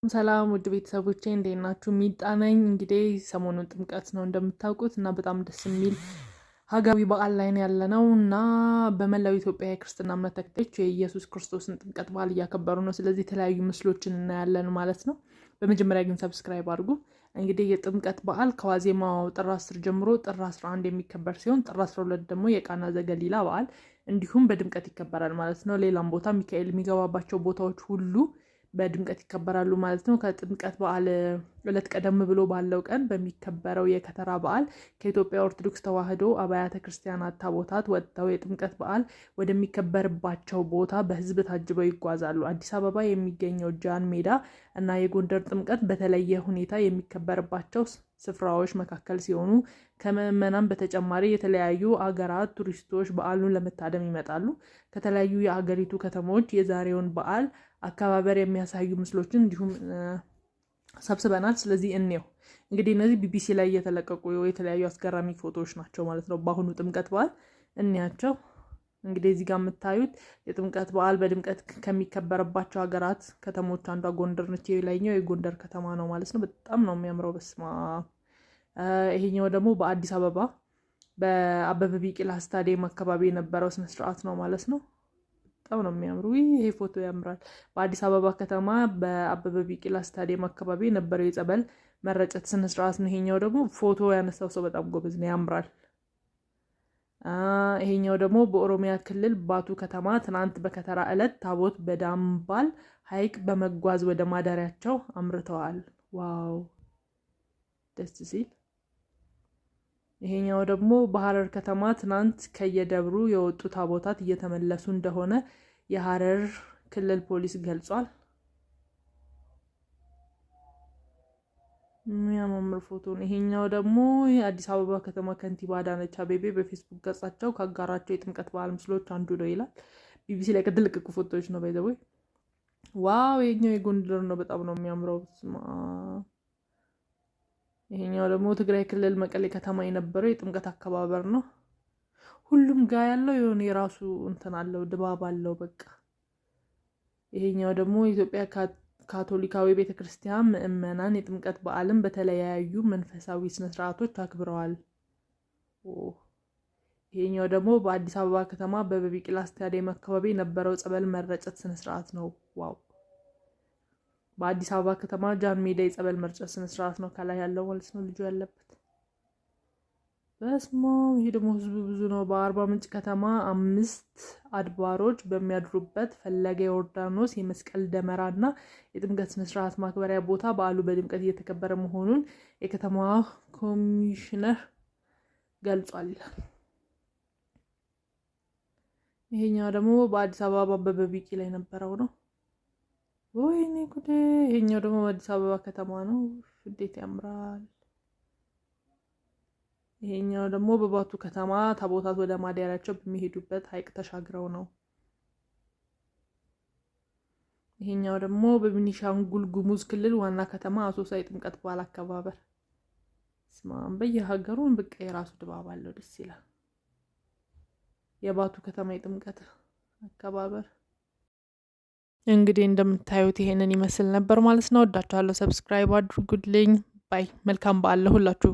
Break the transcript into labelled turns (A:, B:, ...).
A: ሰላም ውድ ቤተሰቦቼ፣ እንዴት ናችሁ? ሚጣ ነኝ። እንግዲህ ሰሞኑን ጥምቀት ነው እንደምታውቁት እና በጣም ደስ የሚል ሀገራዊ በዓል ላይ ነው ያለነው እና በመላው ኢትዮጵያ የክርስትና እምነት ተከታዮች የኢየሱስ ክርስቶስን ጥምቀት በዓል እያከበሩ ነው። ስለዚህ የተለያዩ ምስሎችን እናያለን ማለት ነው። በመጀመሪያ ግን subscribe አድርጉ። እንግዲህ የጥምቀት በዓል ከዋዜማው ጥር 10 ጀምሮ ጥር 11 የሚከበር ሲሆን ጥር 12 ደግሞ የቃና ዘገሊላ በዓል እንዲሁም በድምቀት ይከበራል ማለት ነው። ሌላም ቦታ ሚካኤል የሚገባባቸው ቦታዎች ሁሉ በድምቀት ይከበራሉ ማለት ነው። ከጥምቀት በዓል ዕለት ቀደም ብሎ ባለው ቀን በሚከበረው የከተራ በዓል ከኢትዮጵያ ኦርቶዶክስ ተዋሕዶ አብያተ ክርስቲያናት ታቦታት ወጥተው የጥምቀት በዓል ወደሚከበርባቸው ቦታ በሕዝብ ታጅበው ይጓዛሉ። አዲስ አበባ የሚገኘው ጃን ሜዳ እና የጎንደር ጥምቀት በተለየ ሁኔታ የሚከበርባቸው ስፍራዎች መካከል ሲሆኑ ከምዕመናን በተጨማሪ የተለያዩ አገራት ቱሪስቶች በዓሉን ለመታደም ይመጣሉ። ከተለያዩ የአገሪቱ ከተሞች የዛሬውን በዓል አከባበር የሚያሳዩ ምስሎችን እንዲሁም ሰብስበናል። ስለዚህ እንየው። እንግዲህ እነዚህ ቢቢሲ ላይ እየተለቀቁ የተለያዩ አስገራሚ ፎቶዎች ናቸው ማለት ነው። በአሁኑ ጥምቀት በዓል እንያቸው። እንግዲህ እዚህ ጋር የምታዩት የጥምቀት በዓል በድምቀት ከሚከበርባቸው ሀገራት ከተሞች አንዷ ጎንደር ነች። የላይኛው የጎንደር ከተማ ነው ማለት ነው። በጣም ነው የሚያምረው። በስመ አብ። ይሄኛው ደግሞ በአዲስ አበባ በአበበ ቢቂላ ስታዲየም አካባቢ የነበረው ስነስርዓት ነው ማለት ነው። በጣም ነው የሚያምሩ። ይሄ ፎቶ ያምራል። በአዲስ አበባ ከተማ በአበበ ቢቂላ ስታዲየም አካባቢ የነበረው የጸበል መረጨት ስነስርዓት ነው። ይሄኛው ደግሞ ፎቶ ያነሳው ሰው በጣም ጎበዝ ነው፣ ያምራል። ይሄኛው ደግሞ በኦሮሚያ ክልል ባቱ ከተማ ትናንት በከተራ ዕለት ታቦት በዳምባል ሐይቅ በመጓዝ ወደ ማደሪያቸው አምርተዋል። Wow፣ ደስ ሲል። ይሄኛው ደግሞ በሐረር ከተማ ትናንት ከየደብሩ የወጡ ታቦታት እየተመለሱ እንደሆነ የሐረር ክልል ፖሊስ ገልጿል። የሚያማምር ፎቶ ነው። ይሄኛው ደግሞ የአዲስ አበባ ከተማ ከንቲባ አዳነች አቤቤ በፌስቡክ ገጻቸው ካጋራቸው የጥምቀት በዓል ምስሎች አንዱ ነው ይላል። ቢቢሲ ላይ ከተለቀቁ ፎቶዎች ነው። By the way፣ wow! ይሄኛው የጎንደር ነው። በጣም ነው የሚያምረው። ይሄኛው ደግሞ ትግራይ ክልል መቀሌ ከተማ የነበረው የጥምቀት አከባበር ነው። ሁሉም ጋር ያለው የሆነ የራሱ እንትን አለው፣ ድባብ አለው። በቃ ይሄኛው ደግሞ የኢትዮጵያ ካቶሊካዊ ቤተክርስቲያን ምዕመናን የጥምቀት በዓልን በተለያዩ መንፈሳዊ ስነስርዓቶች አክብረዋል። ይሄኛው ደግሞ በአዲስ አበባ ከተማ አበበ ቢቂላ ስታዲየም አካባቢ የነበረው ጸበል መረጨት ስነስርዓት ነው። Wow! በአዲስ አበባ ከተማ ጃን ሜዳ የጸበል መርጨት ስነስርዓት ነው። ከላይ ያለው ማለት ነው፣ ልጁ ያለበት። በስመ አብ። ይሄ ደግሞ ህዝቡ ብዙ ነው። በአርባ ምንጭ ከተማ 5 አድባሮች በሚያድሩበት ፈለገ ዮርዳኖስ የመስቀል ደመራ እና የጥምቀት ስነስርዓት ማክበሪያ ቦታ በዓሉ በድምቀት እየተከበረ መሆኑን የከተማዋ ኮሚሽነር ገልጿል። ይሄኛው ደግሞ በአዲስ አበባ አበበ ቢቂላ የነበረው ነው። ወይኔ ጉዴ! ይሄኛው ደግሞ በአዲስ አበባ ከተማ ነው። እንዴት ያምራል! ይሄኛው ደግሞ በባቱ ከተማ ታቦታት ወደ ማደሪያቸው በሚሄዱበት ሐይቅ ተሻግረው ነው። ይሄኛው ደግሞ በቤኒሻንጉል ጉሙዝ ክልል ዋና ከተማ አሶሳ የጥምቀት በዓል አከባበር። ስማም፣ በየሀገሩ በቃ የራሱ ድባብ አለው። ደስ ይላል። የባቱ ከተማ የጥምቀት አከባበር እንግዲህ እንደምታዩት ይሄንን ይመስል ነበር ማለት ነው። ወዳችኋለሁ። Subscribe አድርጉልኝ። Bye። መልካም በዓል ለሁላችሁ።